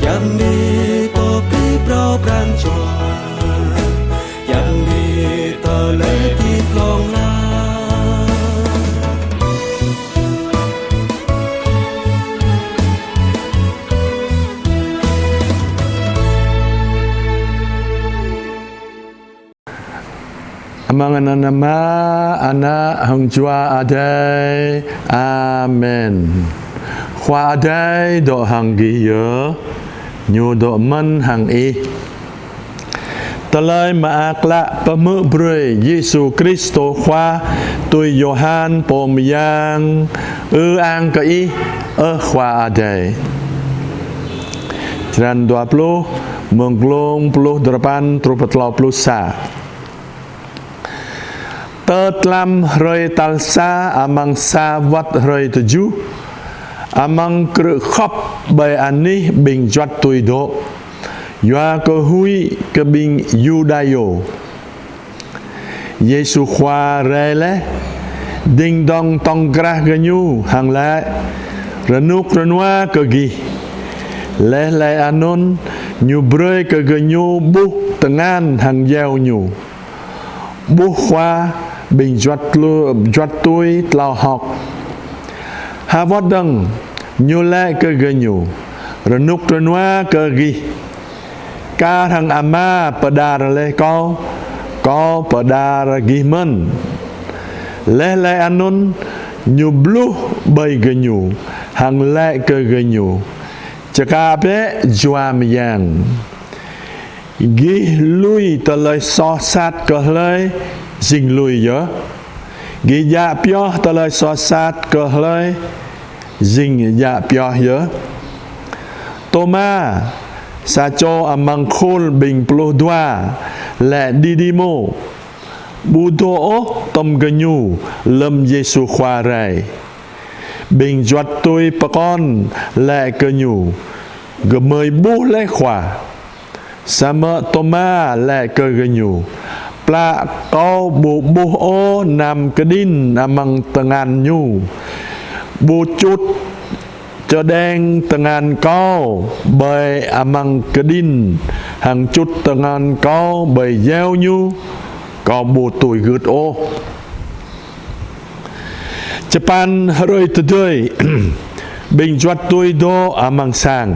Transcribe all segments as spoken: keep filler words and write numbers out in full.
Yăm bi pơpĭ phrâo pran jua, yăm bi tơlơi pĭ glông la. Amăng anăn Ama, Ană hăng Jua Adai. Amen. Khua Adai dŏ hăng gih yơh, Ñu dŏ mơ̆n hăng ih. Tơlơi Mơak Klă pơhmư̆ brơi Yêsu Kristô Khua tui Yôhan Pô Mơyang. Ư-ang kơ Ih, ơ Khua Adai. Črăn dua pluh, mơ̆ng glông pluh duapăn truh pơ klâo pluh sa. Tơdlăm hrơi tal sa amăng sa wơ̆t hrơi tơjuh, amăng krư̆ khŏp ƀơi anih ƀing juăt tui dŏ, yua kơ huĭ kơ ƀing Yuđayô, Yêsu Khua rai laih, dĭng dŏng tŏng krah gơñu hăng laĭ: Rơnŭk rơnua kơ gih. Laih laih anŭn, Ñu brơi kơ gơñu ƀuh tơngan hăng djeo Ñu. Ƀuh Khua, ƀing juăt tlu-, juăt tui tlao hơ̆k. Ha wơ̆t dơ̆ng, Ñu laĭ kơ gơñu: Rơnŭk rơnua kơ gih. Kar hăng Ama pơđar laih Kâo, Kâo pơđar gih mơ̆n. Laih laih anŭn, Ñu bluh ƀơi gơñu, hăng laĭ kơ gơñu: Čơkă bĕ Jua Mơyang. Gih lui tơlơi soh sat kơ hlơi, jing lui yơh. Gih djă pioh tơlơi soh sat kơ hlơi, jing djă pioh yơh. Tôma, sa čô amăng khul ƀing pluh dua, laĭ Didimô, ƀu dŏ ôh tŏm gơñu lơ̆m Yêsu Khua rai. Ƀing juăt tui pơkŏn laĭ kơ Ñu: Gơmơi ƀuh laih Khua. Samơ̆ Tôma laĭ kơ gơñu: Plă kâo ƀu ƀuh ôh nam kơđĭn amăng tơngan Ñu, ƀu čut čơđeng tơngan kâo ƀơi amăng kơđĭn, hăng čut tơngan kâo ƀơi djeo Ñu, kâo ƀu tui gưt ôh. Čơpăn hrơi tơdơi, ƀing juăt tui dŏ amăng sang,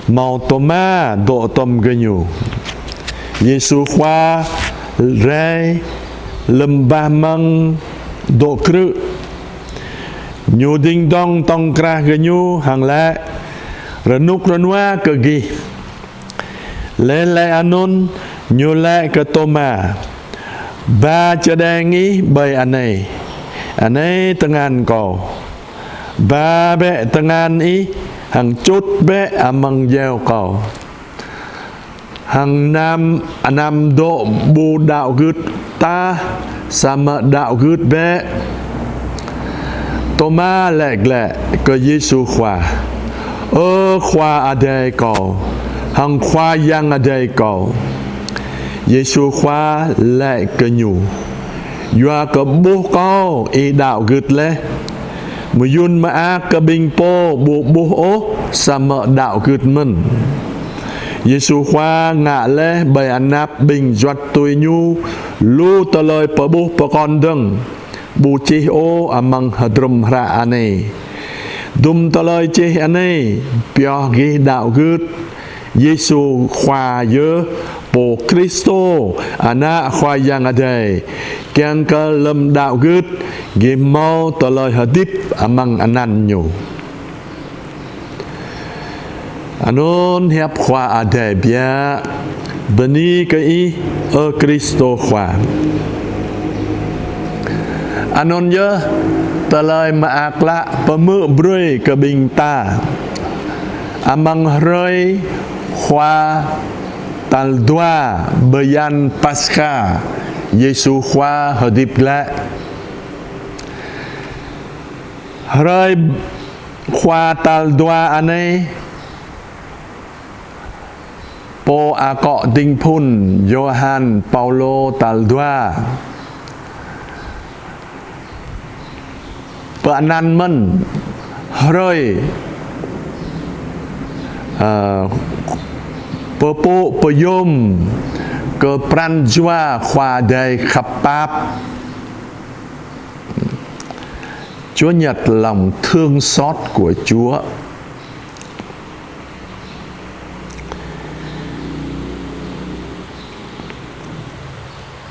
hmâo Tôma dŏ tŏm gơñu. Yêsu Khua rai lơ̆m bah amăng dŏ krư̆. Ñu dĭng dŏng tŏng krah gơñu hăng laĭ: Rơnŭk rơnua kơ gih. Laih laih anŭn, Ñu laĭ kơ Tôma: Ba čơđeng ih ƀơi anai, anai tơngan Kâo. Ba bĕ tơngan ih, hăng čut bĕ amăng djeo Kâo. Hăng anăm, anăm dŏ ƀu đaŏ gưt tah, samơ̆ đaŏ gưt bĕ. Tôma laĭ glaĭ kơ Yêsu Khua: Ơ Khua Adai kâo, hăng Khua Yang Adai kâo. Yêsu Khua laĭ kơ ñu: Yua kơ ƀuh Kâo ih đaŏ gưt laih. Mơyŭn mơak kơ ƀing pô ƀu ƀuh ôh samơ̆ đaŏ gưt mơ̆n. Yêsu Khua ngă laih ƀơi anăp ƀing juăt tui Ñu lu tơlơi pơƀuh pơkŏn dơ̆ng, ƀu čih ôh amăng hơdrôm hră anai. Dŭm tơlơi čih anai pioh gih đaŏ gưt Yêsu Khua yơh Pô Kristô, Ană Khua Yang Adai, kiăng kơ lơ̆m đaŏ gưt, gih hmâo tơlơi hơdip amăng anăn Ñu. Anŭn hiăp Khua Adai biă. Bơni kơ Ih, ơ Kristô Khua. Anŭn yơh tơlơi mơak klă pơhmư̆ brơi kơ ƀing ta amăng hrơi Khua tal dua bơyan Paskha, Yêsu Khua hơdip glaĭ. Hrơi Khua tal dua anai, pô akŏ ding phun Yôhan Paulô tal dua pơanăn mơ̆n hrơi Ơ, pơpŭ pơyom kơ pran jua Khua Adai khăp pap. Chúa nhặt lòng thương xót của Chúa.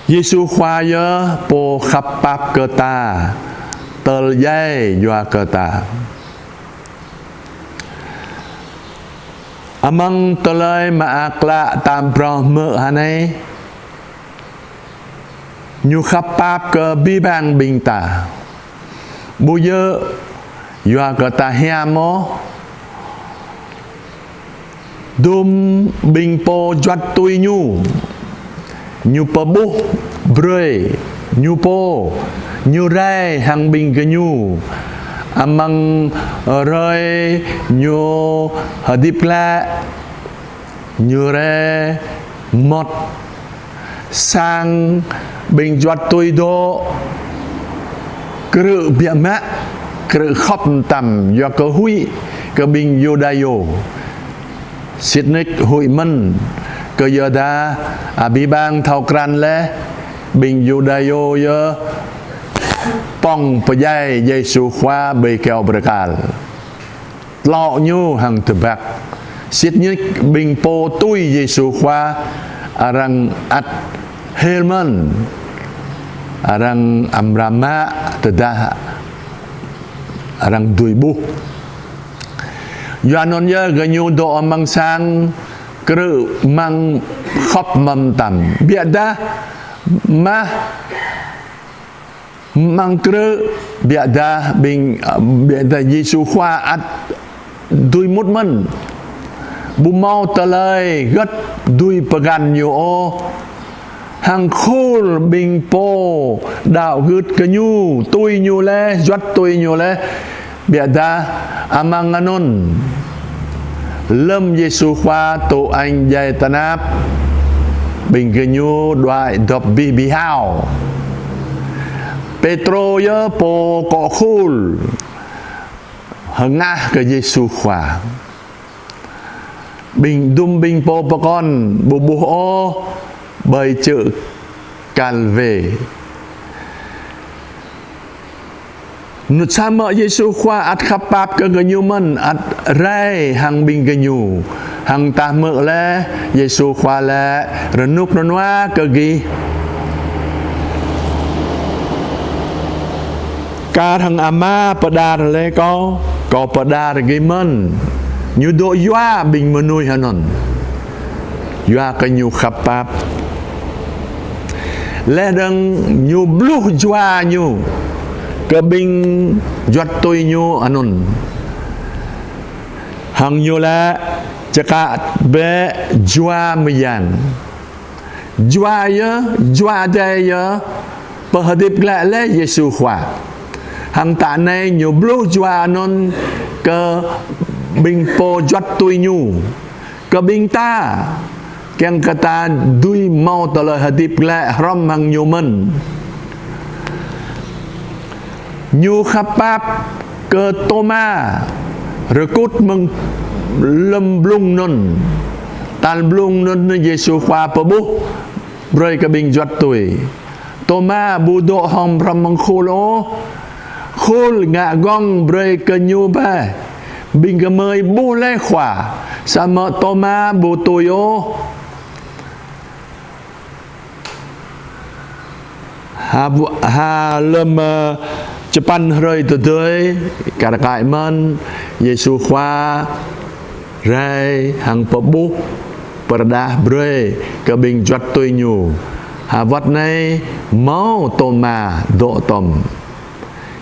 Yêsu Khua yơh pô khăp pap kơ ta, tơl djai yua kơ ta. Amăng tơlơi mơak klă ta phrâo hmư̆ hơnai, Ñu khăp pap kơ abih bang ƀing ta. Ƀu djơ̆ yua kơ ta hiam ôh. Dum ƀing pô juăt tui Ñu, Ñu pơƀuh brơi, Ñu pô, Ñu rai hăng ƀing gơñu. Amăng hrơi Ñu hơdip glaĭ, Ñu rai mơmŏt. Sang ƀing juăt tui dŏ, krư̆ biă mă, krư̆ khŏp mơtam yua kơ huĭ kơ ƀing Yuđa yơh. Sĭt nik huĭ mơ̆n, kơ yua dah abih bang thâo krăn laih, ƀing Yuđa yơh pŏng pơdjai Yêsu Khua ƀơi kơyâo bơrơkal. Tlŏ Ñu hăng tơbăk. Sĭt nik ƀing pô tui Yêsu Khua arăng ăt hil mơ̆n. Arăng amra mă tơdah arăng dưi ƀuh. Yua anŭn yơh gơñu dŏ amăng sang krư̆ mơ̆ng khŏp mơtam. Biă dah mah mơ̆ng krư̆, biă dah ƀing, biă dah Yêsu Khua ăt dưi mŭt mơ̆n. Ƀu hmâo tơlơi hơgĕt dưi pơgăn Ñu ôh. Hăng khul ƀing pô đaŏ gưt kơ Ñu, tui Ñu laih, juăt tui Ñu laih. Biă dah amăng anŭn, lơ̆m Yêsu Khua tŭ añ djai tơnap, ƀing gơñu đuaĭ dŏp abih bơhao. Pêtrô yơh pô kŏ khul hơngah kơ Yêsu Khua. Ƀing dum ƀing pô pơkŏn ƀu ƀuh ôh ƀơi čư̆ Kalvari. Samơ̆ Yêsu Khua ăt khăp pap kơ gơñu mơ̆n, ăt rai hăng ƀing gơñu. Hăng ta hmư̆ laih, Yêsu Khua laĭ: Rơnŭk rơnua kơ gih. Kar hăng Ama pơđar laih Kâo, Kâo pơđar gih mơ̆n. Ñu dŏ yua ƀing mơnuih anŭn, yua kơ Ñu khăp pap. Laih dơ̆ng Ñu bluh jua Ñu kơ ƀing juăt tui Ñu anŭn. Hăng Ñu laĭ: Čơkă bĕ jua mơyang. Jua yơh, Jua Adai yơh pơhơdip glaĭ laih Yêsu Khua. Hăng ta anai Ñu bluh jua anŭn kơ ƀing pô juăt tui Ñu, kơ ƀing ta, kiăng kơ ta dưi hmâo tơlơi hơdip glaĭ hrŏm hăng Ñu mơ̆n. Ñu khăp pap kơ Tôma, rơkŭt mơ̆ng lơ̆m blung anŭn. Tal blung anŭn Yêsu Khua pơƀuh brơi kơ ƀing juăt tui. Tôma ƀu dŏ hŏm hrŏm mơ̆ng khul ôh. Khul ngă gơ̆ng brơi kơ ñu bĕ. Ƀing gơmơi ƀuh laih Khua, samơ̆ Tôma ƀu tui ôh. Ha, ha lơ̆m, ơ, čơpăn hrơi tơdơi, kar kaĭ mơ̆n, Yêsu Khua rai hăng pơƀuh, pơrơđah brơi kơ ƀing juăt tui Ñu. Ha wơ̆t anai, hmâo Tôma dŏ tŏm.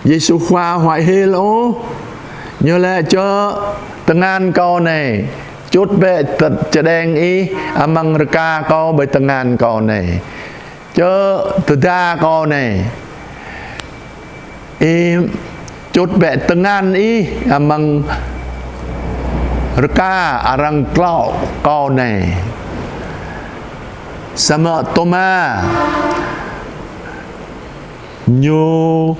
Yêsu Khua huăi hil ôh, Ñu laĭ: Čơ̆ tơngan Kâo anai, čut bĕ tơ-, čơđeng ih amăng rơka Kâo ƀơi tơngan Kâo anai. Čơ̆ tơda Kâo anai, ih čut bĕ tơngan ih amăng rơka arăng tlŏ Kâo anai. Samơ̆ Tôma ñu,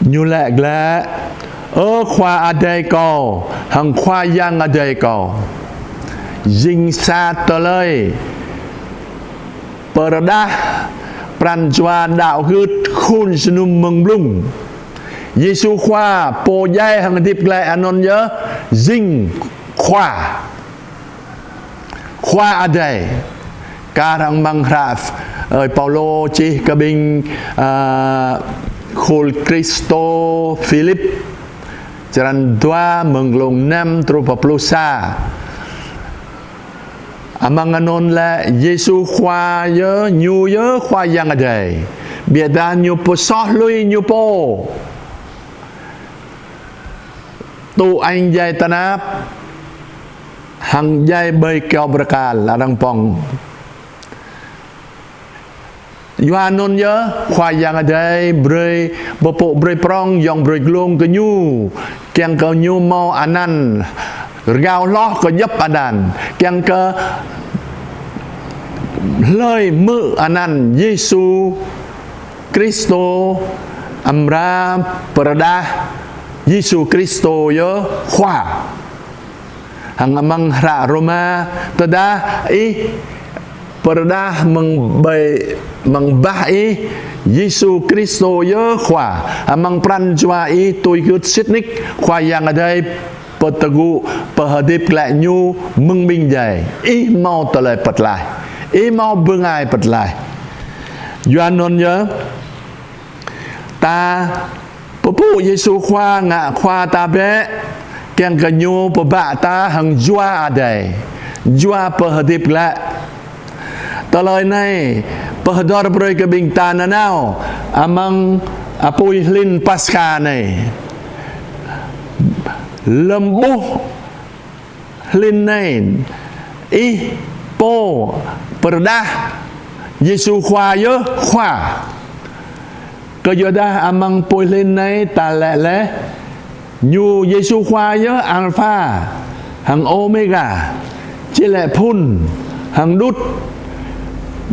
ñu laĭ glaĭ: Ơ Khua Adai kâo, hăng Khua Yang Adai kâo. Jing sa tơlơi pơrơđah pran jua đaŏ gưt khul jơnum mơ̆ng blung. Yêsu Khua pô djai hăng hơdip glaĭ anŭn yơh jing Khua. Khua Adai. Kar hăng amăng hră, ơ, Paulô čih kơ ƀing, ơ, khul Kristô Philip, črăn dua mơ̆ng glông năm truh pơ pluh sa. Amăng anŭn lĕ Yêsu Khua yơh, ñu yơh Khua Yang Adai. Biă dah ñu pơsoh lui ñu pô. Tŭ añ djai tơnap, hăng djai ƀơi kơyâo bơrơkal, arăng pŏng. Yua anŭn yơh, Khua Yang Adai brơi, pơpŭ brơi prŏng, yŏng brơi glông kơ ñu, kiăng kơ ñu hmâo anăn rơgao hloh kơ djŏp anăn, kiăng kơ hlơi hmư̆ anăn Yêsu Kristô amra pơrơđah Yêsu Kristô yơh Khua. Hăng amăng hră Rôma, tơdah ih pơrơđah mơ̆ng ƀai, mơ̆ng bah ih Yêsu Kristô yơh Khua, amăng pran jua ih tui gưt sĭt nik Khua Yang Adai pơtơgŭ, pơhơdip glaĭ ñu mơ̆ng ƀing djai, ih hmâo tơlơi pơtlaih, ih hmâo bơngai pơtlaih. Yua anŭn yơh, ta pơpŭ Yêsu Khua ngă Khua ta bĕ, kiăng kơ ñu pơbă ta hăng Jua Adai, Jua pơhơdip glaĭ. Tơlơi anai pơhơdơr brơi kơ ƀing ta nanao amăng apui hlin Paskha anai. Lơ̆m ƀuh hlin anai, ih pô pơrơđah Yêsu Khua yơh Khua. Kơ yua dah amăng apui hlin anai ta laĭ laih, ñu Yêsu Khua yơh Alpha hăng Ômêga, či laĭ phŭn hăng đŭt.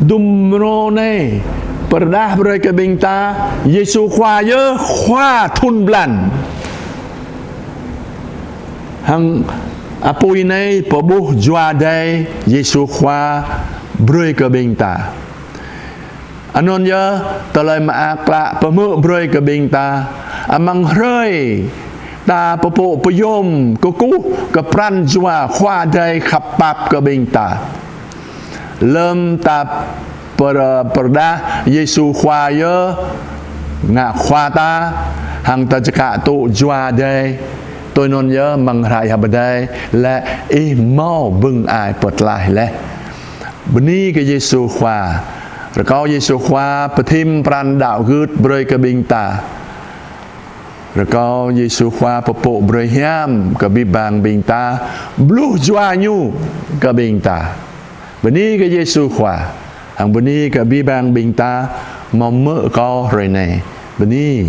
Dŭm mrô anai pơrơđah brơi kơ ƀing ta, Yêsu Khua yơh Khua thŭn blan. Hăng apui anai pơƀuh Jua Adai Yêsu Khua brơi kơ ƀing ta. Anŭn yơh tơlơi mơak klă pơhmư̆ brơi kơ ƀing ta, amăng hrơi ta pơpŭ pơyom kơkuh kơ pran jua Khua Adai khăp pap kơ ƀing ta. Lơ̆m ta pơr-, pơrơđah Yêsu Khua yơh ngă Khua ta, hăng ta čơkă tŭ Jua Adai, tui anŭn yơh amăng hră Yang Adai laĭ ih hmâo bơngai pơtlaih laih. Bơni kơ Yêsu Khua. Rơkâo Yêsu Khua pơthim pran đaŏ gưt brơi kơ ƀing ta. Rơkâo Yêsu Khua pơpŭ brơi hiam kơ abih bang ƀing ta, bluh jua ñu kơ ƀing ta. Bơni kơ Yêsu Khua, hăng bơni kơ abih bang ƀing ta hmâo hmư̆ kâo hrơi anai. Bơni.